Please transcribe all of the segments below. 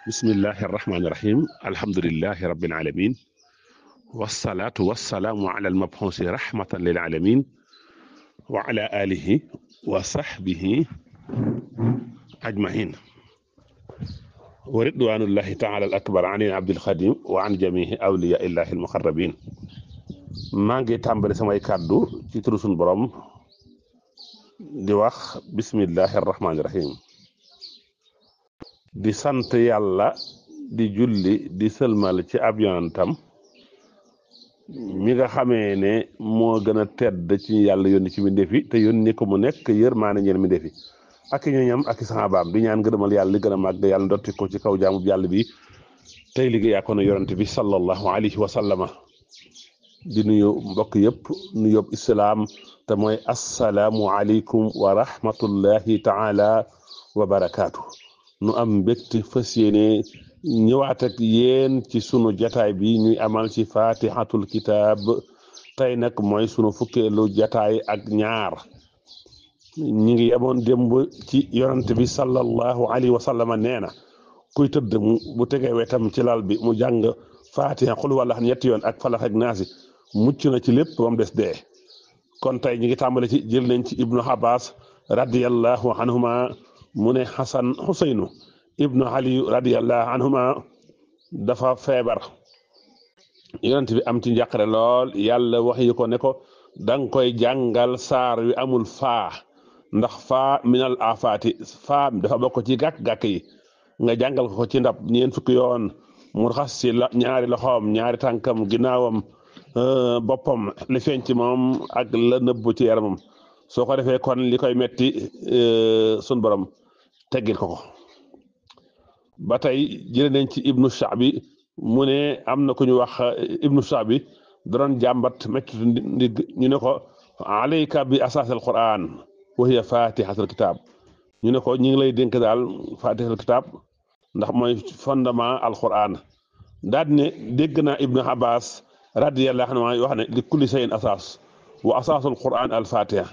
bismillahi arrahmani irrahim alhamdulilahi rabbil alamin wasalaatu wasalaamu ala almabxuusi rahmatan lil alamin wa ala alihi wa sahbihi ajmain wa ridwanullahi taala al akbar an abdil xadim wa an jamihi awliya illahi almuqarrabin. maa ngi tàmbali samay kàddu ci turu sunu borom di wax bismillahi arrahmani irrahim, di sant yàlla di julli di sëlmal ci ab yonantam mi nga xamee ne moo gën a tedd ci yàlla yónni ci mbindéef yi te yónni ko mu nekk yërmaane ñeel mbindéef yi ak i ñoñam ak i saxaabaam di ñaan gërëmal yàlla li gën a màgg yàlla ndotti ko ci kaw jaamu yàlla bi tey liggéey ak yonent bi sallallahu alayhi wa sallama. di nuyu mbokk yëpp nuyób islaam te mooy assalaamu aleykum wa rahmatullahi taala wa barakaatu. nu am mbégte fas yéene ñëwaat ak yéen ci sunu jataay bi ñuy amal ci fatihatul kitaab tey nag mooy sunu fukkeelu jataay ak ñaar. ñi ngi yemoon démb ci yonent bi sallallahu alayhi wa sallama nee na kuy tëdd bu tegee wetam ci lal bi mu jàng fatiha xul wala ñetti yoon ak falax ak naasi mucc na ci lépp ba mu des dee. kon tey ñi ngi tàmbale ci jël nañ ci ibnu abbas radiyallahu anhuma mu ne xasan xuseynu ibnu ali radiyallahu anhuma dafa feebar yonent bi am ci njàqare lool yàlla wax yi ko ne ko danga koy jàngal saar wi amul faa ndax faa minal afaati faa dafa bokk ci gàkk-gàkk yi nga jàngal ko ci ndab ñeent fukki yoon mu xas ci ñaari loxoom ñaari tànkam ginnaawam boppam li feeñ ci moom ak la nëbbu ci yaramam soo ko defee kon li koy metti sun borom teggil ko ba tey jëlee nañ ci ibnu Shaabi mu ne am na ku ñu wax ibnu Shaabi doon jàmbat métti ndigg ñu ne ko alayka bi asaasal quran wa hiya fatihatul kitab ñu ne ko ñu ngi lay dénk daal fatihatul kitab ndax mooy fondement alquran daal ne dégg naa ibnu Abbas radiyallahu anhu wax ne li kulli shay'in asaas wa asaasul quran al fatiha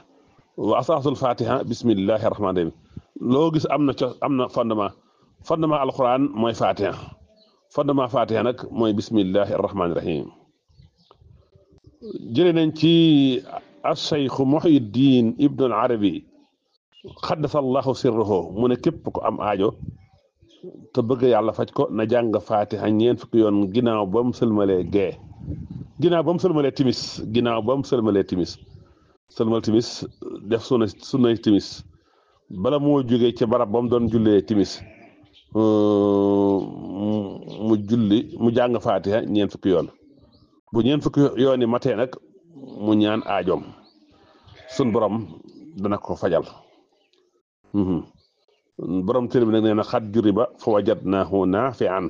wa asaasul fatiha bismillahi rahmaani rahim. loo gis am na fondement alquran mooy fatiha fondement fatiha nag mooy bismillahi rahmaani rahim. jëlee nañ ci acheikh Muhyiddin ibnu al Arabi xaddasallahu sirruhu mu ne képp ko am aajo te bëgg yàlla faj ko na jàng fatiha ñeent fukki yoon ginnaaw ba mu sëlmalee gee ginnaaw ba mu sëlmalee timis sëlmal timis def sunnay timis bala moo jógee ci barab ba mu doon jullee timis mu jàng fatiha ñeent fukki yoon bu ñeent fukki yoon yi matee nag mu ñaan aajoom sun borom dana ko fajal. borom téere bi nag nee na xat juri ba fa wajadnaahu naafi'an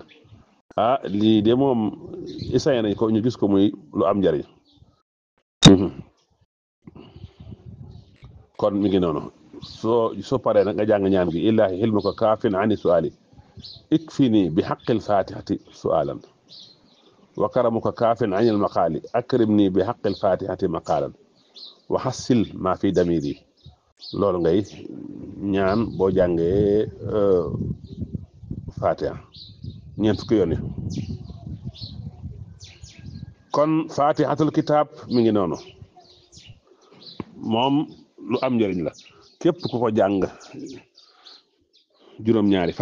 lii de moom essayé nañ ko ñu gis ko muy lu am njariñ. kon mi ngi noonu soo paree nag nga jàng ñaan gi illaahi hilmuka kaafin ani su'aali ikfini bi haqqil fatihati su'aalan wa karamuka kaafin anil maqaali akrimni bi haqqil fatihati maqaalan wa hassil maa fi damiri. loolu ngay ñaan boo jàngee fatiha ñeent fukki yoon yi. kon fatihatul kitab mi ngi noonu moom lu am njëriñ la képp ku ko jàng juróom-ñaari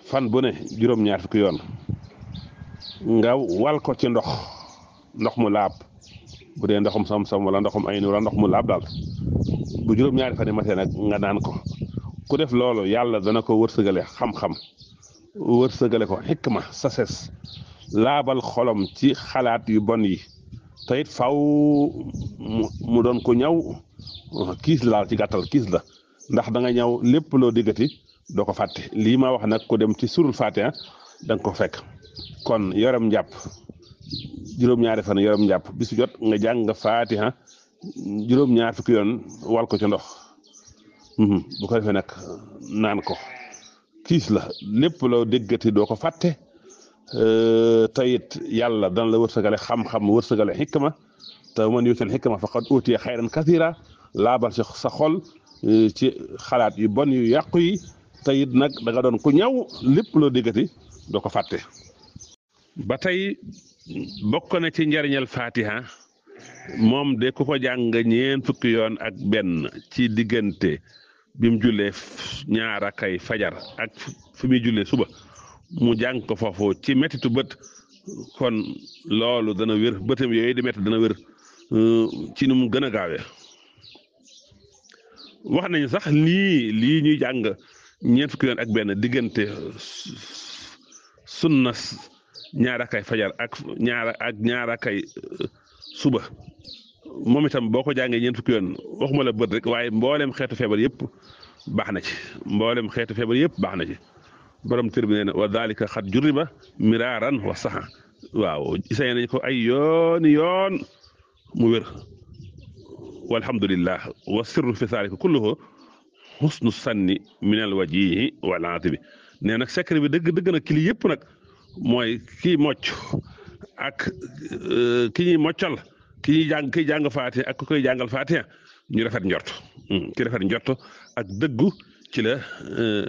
fan bu ne juróom-ñaar fukki yoon nga wal ko ci ndox mu laab bu dee ndoxum sam-sam wala ndoxum ay wala ndox mu laab daal bu juróom-ñaari fan yi matee nag nga naan ko. ku def loolu yàlla dana ko wërsëgale xam-xam wërsëgale ko xikma sases laabal xolom ci xalaat yu bon yi te it faw mu doon ko ñaw kiis laal ci gàttal kiis la ndax da nga ñaw lépp loo diggati doo ko fàtte. lii ma wax nag ku dem ci surul fatiha da nga ko fekk. kon yorem njàpp juróom-ñaari fan yorem njàpp bisu jot nga jàng fatiha juróom-ñaar fukki yoon wal ko ci ndox bu ko defee nag naan ko kiis la lépp loo déggati doo ko fàtte. tayit yàlla dana la wërsëgale xam-xam wërsëgale xikma te man yuutal xikma faqad uutiya xayran kasiira laabal ci sa xol ci xalaat yu bon yu yàqu yi te it nag da nga doon ku ñaw lépp loo déggati doo ko fàtte. ba tey bokk na ci njariñal fatiha moom de ku ko jàng ñeent fukki yoon ak benn ci diggante bi mu jullee ñaar akay fajar ak fi muy jullee suba mu jàng ko foofu ci mettitu bët kon loolu dana wér bëtam yooyu di metti dana wér ci nu mu gën a gaawee. wax nañu sax lii ñuy jàng ñeent fukki yoon ak benn diggante sunna ñaar akay fajar ak ñaar akay suba moom itam boo ko jàngee ñeent fukki yoon waxuma la bët rek waaye mboolem xeetu feebar yëpp baax na ci baax na ci borom tër bi nee na wa dalika xat jurriba miraaran wa saxa waaw isay nañ ko ay yoon mu wér walhamdulillah wa sirru fi zalika kulluhu husnu sanni min al wajihi wal atibi nee nag secret bi dëgg nag kili yëpp nag mooy kii mocc ak ki ñuy moccal kiy jàng faatiha ak ku koy jàngal faatiha ñu rafet njort ak dëggu ci la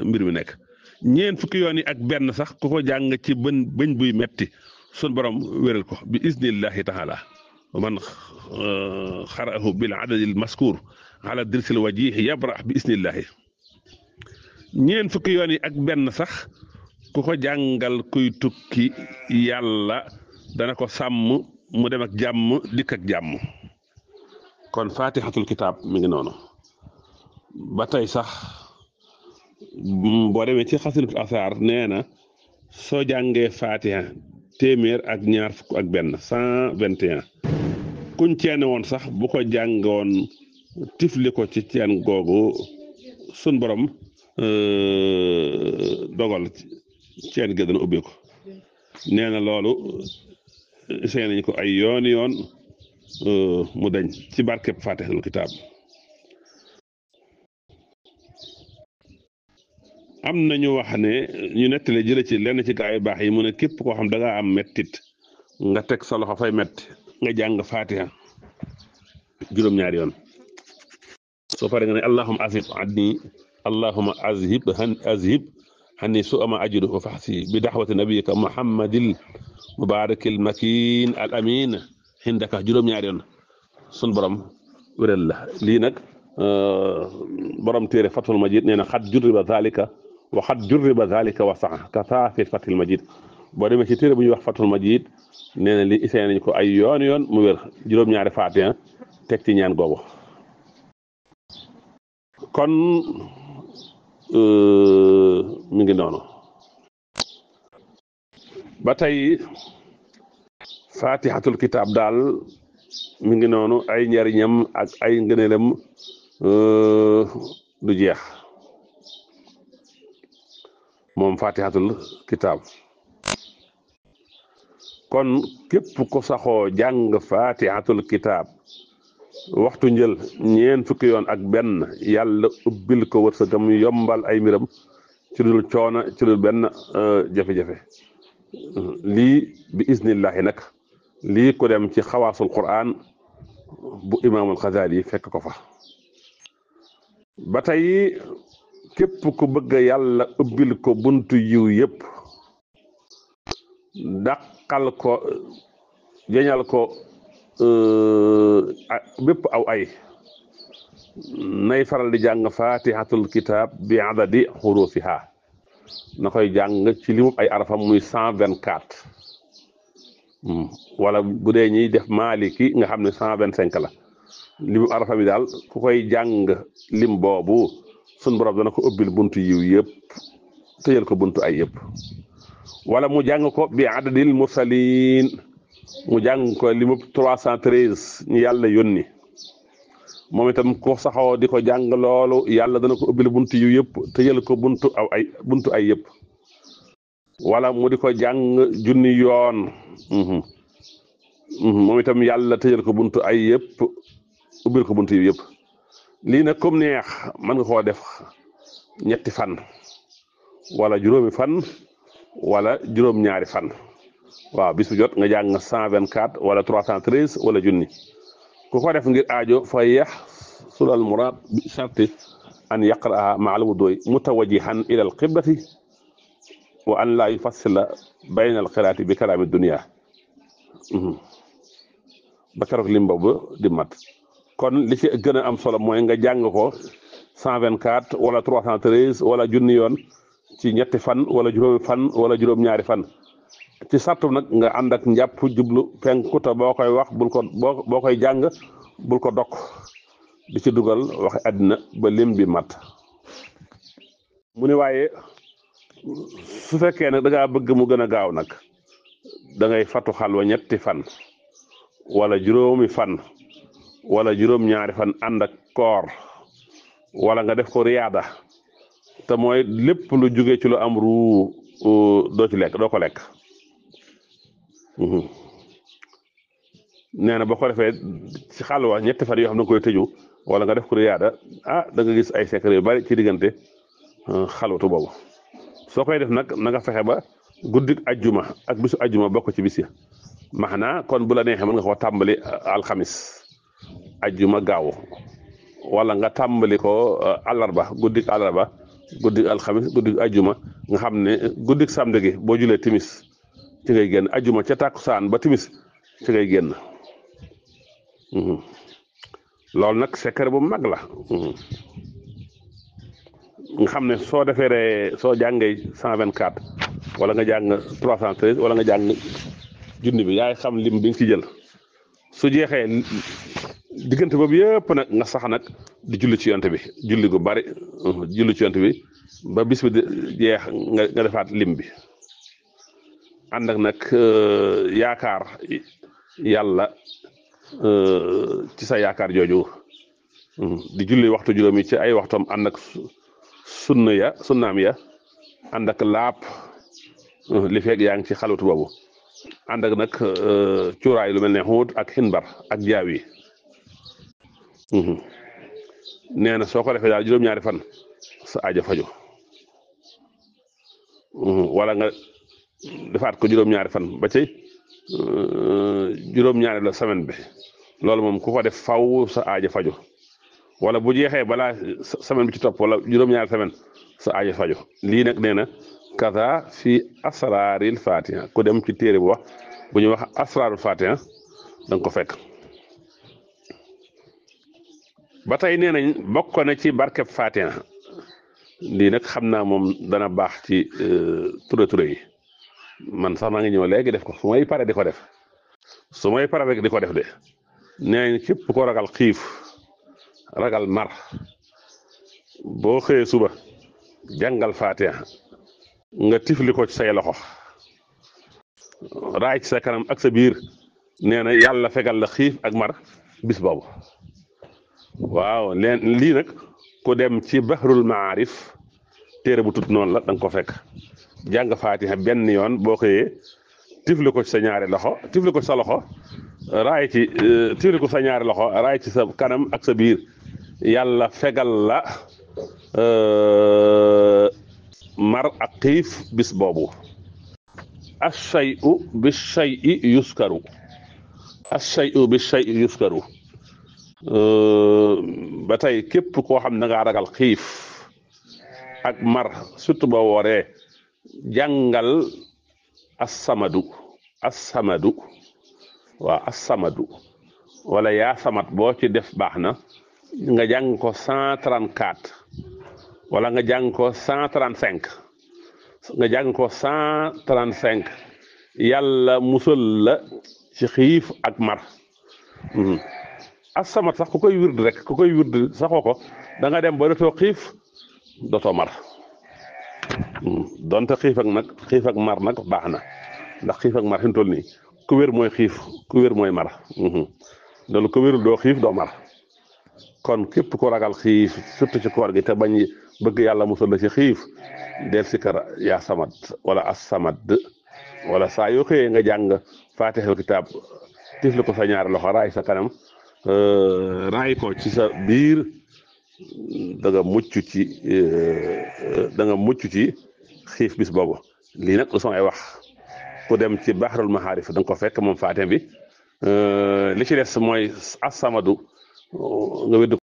mbir mi nekk. ñeent fukki yoon yi ak benn sax ku ko jàng ci bëñ buy metti sun borom wéral ko bi iznillahi taala man xaraahu bil adadil maskur ala dirsil wajih yabra bi iznillahi. ñeent fukki yoon yi ak benn sax ku ko jàngal kuy tukki yàlla dana ko sàmm mu dem ak jàmm dikk ak jàmm. kon fatihatul kitaab mi ngi noonu. ba tey sax boo demee ci xasinatul asaar nee na soo jàngee fatiha téeméer ak ñaar fukk ak benn 121 kuñ ceene woon sax bu ko jàngoon tifli ko ci ceen googu sun borom dogal ceen gi dana ubbi ko nee na loolu seen nañ ko ay yoon mu dañ ci barkeb fatihatul kitaab. am na ñu wax ne ñu nettali jële ci lenn ci gaa yu baax yi mu ne képp koo xam da ngaa am mettit nga teg sa loxo fay metti nga jàng fatiha juróom-ñaari yoon soo paree nga ne allahumma azhib hanni su ama ajudu wa faxsi bi daxwati nabiyika muhammadil mubarakil makin al amin hindaka juróom-ñaari yoon sun borom wéral la. lii nag borom téere fathul majid nee na xat jurriba zalika wa sax ka fi fathul majid boo demee ci téere bu ñuy wax fathul majid nee na li isee nañ ko ay yoon mu wér juróom-ñaari faatiha teg ci ñaan googu. kon mi ngi noonu. ba tey fatihatul kitaab daal mi ngi noonu ay njariñam ak ay ngëneelam du jeex moom fatihatul kitaab. kon képp ko saxoo jàng fatihatul kitaab waxtu njël ñeent fukki yoon ak benn yàlla ubbil ko wërsëgam yombal ay mbiram ci dul coona ci dul benn jafe-jafe. lii bi iznillahi nag lii ko dem ci xawaasul Qur'an bu imaamul Xasaali fekk ko fa. ba tey képp ku bëgg yàlla ubbil ko buntu yiw yëpp dàqal ko jeñal ko bépp aw ay nay faral di jàng fatihatul kitab bi adadi xurufiha na koy jàng ci limu ay arafam muy 124 wala bu dee ñiy def maliki nga xam ne 125 la limu arafa bi daal ku koy jàng lim boobu sun borom dana ko ubbil buntu yiw yëpp tëjal ko buntu ay yëpp. wala mu jàng ko bi adadil mursalin mu jàng ko limu 313 ñu yàlla yónni moom itam ko saxoo di ko jàng loolu yàlla dana ko ubbil buntu yiw yëpp tëjal ko buntu ay yëpp. wala mu di ko jàng junni yoon moom itam yàlla tëjal ko buntu ay yëpp ubbil ko buntu yiw yëpp. lii nag comme neex mën nga koo def ñetti fan wala juróomi fan wala juróom-ñaari fan waaw bis bu jot nga jàng 124 wala 313 wala junni ku ko def ngir aajo fa yax sulal muraad bi sarti an yaqra'a ma'a al-wudu'i mutawajjihan ila al-qiblati wa an la yufassila bayna al-qiraati bi kalaami dunya ba keroog lim boobu di mat kon li ci gën a am solo mooy nga jàng ko 124 wala 313 wala junni yoon ci ñetti fan wala juróomi fan wala juróom-ñaari fan ci sartu nag nga ànd ak njàpp jublu penku te boo koy wax boo koy jàng bul ko dokk di ci dugal waxe àddina ba lim bi mat mu ne waaye su fekkee nag da ngaa bëgg mu gën a gaaw nag da ngay fatu xalwa ñetti fan wala juróomi fan wala juróom-ñaari fan ànd ak koor wala nga def ko riyaada te mooy lépp lu jóge ci lu am ruu doo ko lekk nee na boo ko defee ci xalwa ñetti fan yoo xam ne nga koy tëju wala nga def ko riyaada da nga gis ay secret yu bari ci diggante xalwatu boobu soo koy def nag na nga fexe ba guddik ajjuma ak bisu ajjuma bokk ci bis ya maxanaa kon bu la neexee mën nga ko tàmbali alxamis ajjuma gaaw wala nga tàmbali ko àllarba guddik alxamis guddik ajjuma nga xam ne guddik samedi gi boo julee timis ci ngay génn ajjuma ca tàkkusaan ba timis ci ngay génn loolu nag secret bu mag la nga xam ne soo jàngee 124 wala nga jàng 313 wala nga jàng junni bi yaay xam lim bi nga ci jël su jeexee diggante boobu yëpp nag nga sax nag di julli ci yonent bi julli gu bari julli ci yonent bi ba bis bi di jeex nga defaat lim bi ànd ak nag yaakaar yàlla ci sa yaakaar jooju di julli waxtu juróomi ci ay waxtoom ànd ak sunnaam ya ànd ak laap li feeg yaa ngi ci xalwatu boobu ànd ak nag cuuraay lu mel ne xuut ak xinbar ak jaaw yi nee na soo ko defee daal juróom-ñaari fan sa aajo faju wala nga defaat ko juróom-ñaari fan ba ci juróom-ñaari la semaine bi loolu moom ku ko def faw sa aajo faju wala bu jeexee balaa semaine bi ci topp wala juróom-ñaari semaine sa aajo faju lii nag nee na kaza fi asraaril fatiha ku dem ci téere bu wax bu ñuy wax asraarul fatiha da nga ko fekk ba tey nee nañ bokk na ci barkeb fatiha lii nag xam naa moom dana baax ci ture yi man sax maa ngi ñëw léegi def ko su may pare di ko def rek di ko def de nee nañ képp ko ragal xiif ragal mar boo xëyee suba jàngal fatiha nga tifli ko ci say loxo raay ci sa kanam ak sa biir nee na yàlla fegal la xiif ak mar bis boobu waaw lii nag ku dem ci bahrul maarif téere bu tudd noonu la da nga ko fekk jàng fatiha benn yoon boo xëyee tifli ko ci sa ñaari loxo tifli ko ci sa loxo raay ci tifli ko sa ñaari loxo raay ci sa kanam ak sa biir yàlla fegal la mar ak xiif bis boobu ash-shay'u bish-shay'i yuskaru ba tey képp koo xam ne nga ragal xiif ak mar surtout boo wooree jàngal as-samadu wala yaa samat boo ci def baax na nga jàng ko 134 wala nga jàng ko 135 nga jàng ko 135 yàlla musal la ci xiif ak mar as-samat sax ku koy wird saxoo ko da nga dem ba dootoo xiif dootoo mar donte xiif ak mar nag baax na ndax xiif ak mar fi mu toll nii ku wér mooy xiif ku wér mooy mar loolu ku wérul doo xiif doo mar kon képp ko ragal xiif surtout ci koor gi te bañ bëgg yàlla musal la ci xiif del sikar yaa samad wala as-samad wala saa yoo xëyee nga jàng faatihal kitaab tifli ko sa ñaari loxo raay sa kanam raay ko ci sa biir da nga mucc ci xiif bis boobu lii nag lu samay wax ku dem ci baxarul maharif da nga ko fekk moom faatih bi li ci des mooy as-samadu nga wedd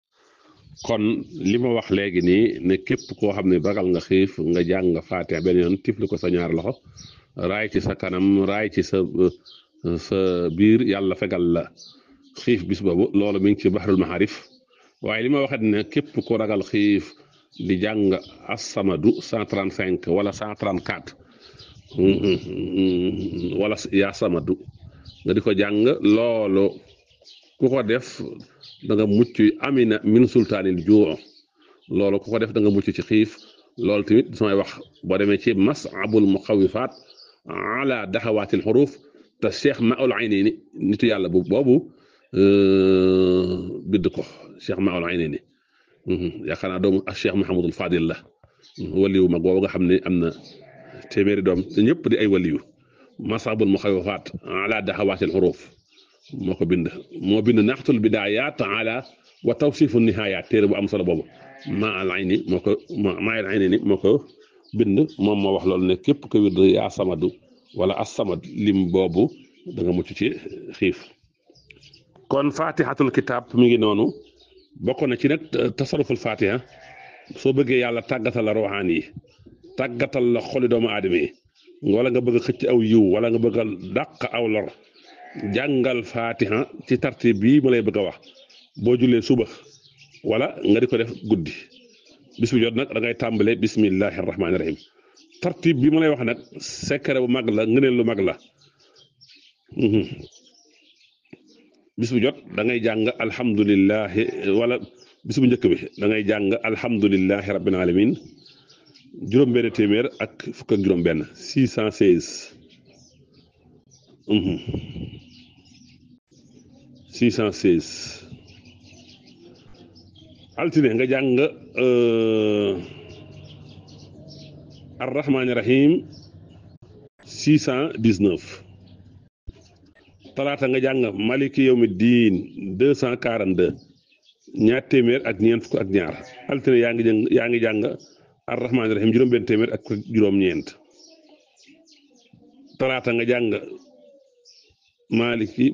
kon li ma wax léegi nii ne képp koo xam ne ragal nga xiif nga jàng Faatiha benn yoon tifli ko sa ñaar loxo raay ci sa kanam raay ci sa biir yàlla fegal la xiif bis boobu loolu mi ngi ci Bahrul Maarif waaye li ma waxat ne képp ku ragal xiif di jàng As-Samadu 135 wala 134 wala yaa Samadu nga di ko jàng loolu ku ko def da nga mucc amina min sultaanil juu loolu ku ko def da nga mucc ci xiif loolu tamit samay wax boo demee ci masabul muxawifaat ala daxawaatil xuruuf te Cheikh Maoul Aynini nitu yàlla boobu bind ko Cheikh Maoul Aynini yaakaar naa doomu ak Cheikh Mouhamadul Fadil la waliyu mag boobu nga xam ne am na téeméeri doom te ñëpp di ay waliyu masabul muxawifaat ala daxawaatil xuruuf moo bind naxtul bidaayaat ala wa tawsifu nihayaat téere bu am solo boobu Maoul Aynini moo ko bind moom moo wax loolu ne képp ko wird yaa samadu wala as-samad lim boobu da nga mucc ci xiif kon fatihatul kitab mi ngi noonu bokk na ci nag tasaruful fatiha soo bëggee yàlla tàggatal la roxaan yi tàggatal la xoli doomu aadama yi wala nga bëgg a xëcc aw yiw wala nga bëgg a dàq aw lor jàngal fatiha ci tartib bii ma lay bëgg a wax boo jullee suba wala nga di ko def guddi bis bu jot nag da ngay tàmbale bismillahi rahmaani rahim tartib bi ma lay wax nag secret bu mag la ngëneel lu mag la bis bu jot da ngay jàng alhamdulillahi wala bis bu njëkk bi da ngay jàng alhamdulillahi rabbil alamin juróom-benn téeméer ak fukk ak juróom-benn 616 616 altine nga jàng arrahmaani rahim 619 talaata nga jàng maliki yawmi diin 242 ñaar téeméer ak ñeent fukk ak ñaar altine yaa ngi jàng arrahmaani rahim juróom-benn téeméer ak juróom-ñeent talaata nga jàng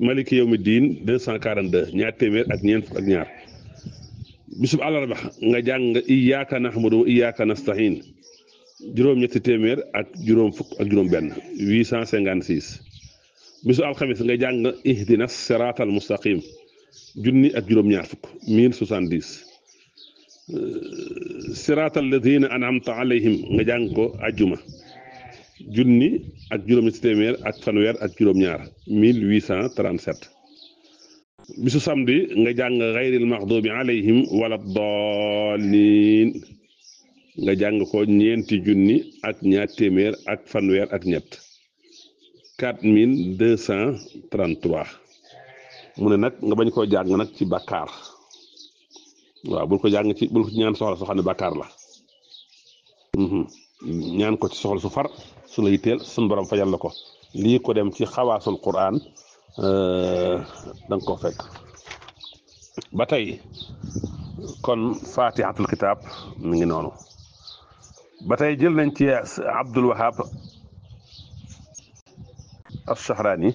maliki yawmi diin 242 ñaar téeméer ak ñeent fukk ak ñaar bisub àllarba nga jàng iyyaka nahmadu wa iyyaka nasta'in juróom-ñetti téeméer ak juróom fukk ak juróom-benn 856 bisu alxamis nga jàng ihdina siraatal mustaqim junni ak juróom-ñaar fukk 1070 siraatal ladina an'amta alayhim nga jàng ko ajjuma junni ak juróom-ñetti téeméer ak fanweer ak juróom-ñaar 1837 bisu samedi nga jàng gayril maxdubi alayhim wala daalliin nga jàng ko ñeenti junni ak ñaar téeméer ak fanweer ak ñett 4233 mu ne nag nga bañ koo jàng nag ci bàkkaar waaw bul ko ñaan soxla soo xam ne bàkkaar la ñaan ko ci soxla su far su la yitteel sun borom fajal la ko lii ko dem ci xawaasul Qur'an da nga ko fekk ba tey kon fatihatul kitab mi ngi noonu ba tey jël nañ ci Abdul Wahab Ash-Shahrani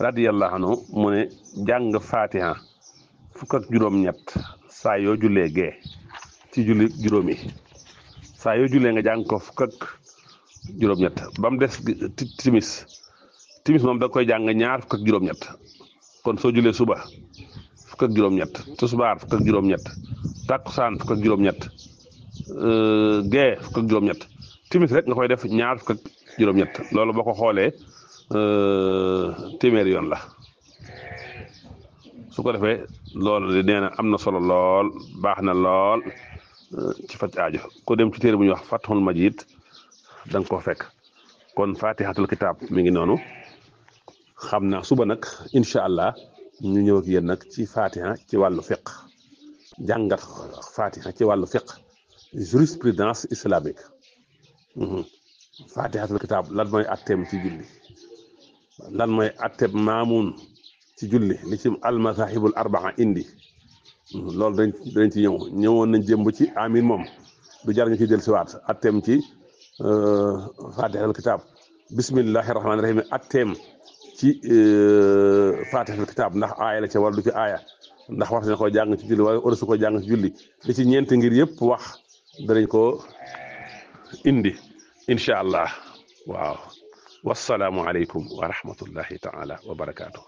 radiyallahu anhu mu ne jàng fatiha fukk ak juróom-ñett saa yoo jullee gee ci julli juróomi saa yoo jullee nga jàng ko fukk ak juróom-ñett ba mu des timis moom da nga koy jàng ñaar fukk ak juróom-ñett kon soo jullee suba fukk ak juróom-ñett tisbaar fukk ak juróom-ñett takkusaan fukk ak juróom-ñett gee fukk ak juróom-ñett timis rek nga koy def ñaar fukk ak juróom-ñett loolu boo ko xoolee téeméeri yoon la su ko defee loolu di nee na am na solo lool baax na lool ci faj aajo ko dem ci téere bu ñuy wax Fathul Majid da nga ko fekk kon fatihatul kitab mi ngi noonu xam naa suba nag incha allah ñu ñëw ak yéen nag ci fatiha ci wàllu fiq jàngat fatiha ci wàllu fiq jurisprudence islamique fatihatul kitab lan mooy atteem ci julli lan mooy atteem maamun ci julli li ci almazahibul arbaa indi loolu dañ ci ñëwoon nañ jëmb ci amin moom du jar nga ci del siwaat atteem ci fatihatul kitab bismillahi rahmaani rahim atteem ci fatihatul kitab ndax aaya la ca wala du ci aaya ndax war na ko jàng ci julli wala su ko jàng ci julli li ci ñeenti ngir yëpp wax danañ ko indi incha allah waaw wasalaamu aleykum wa rahmatullahi taala wa barakaatu.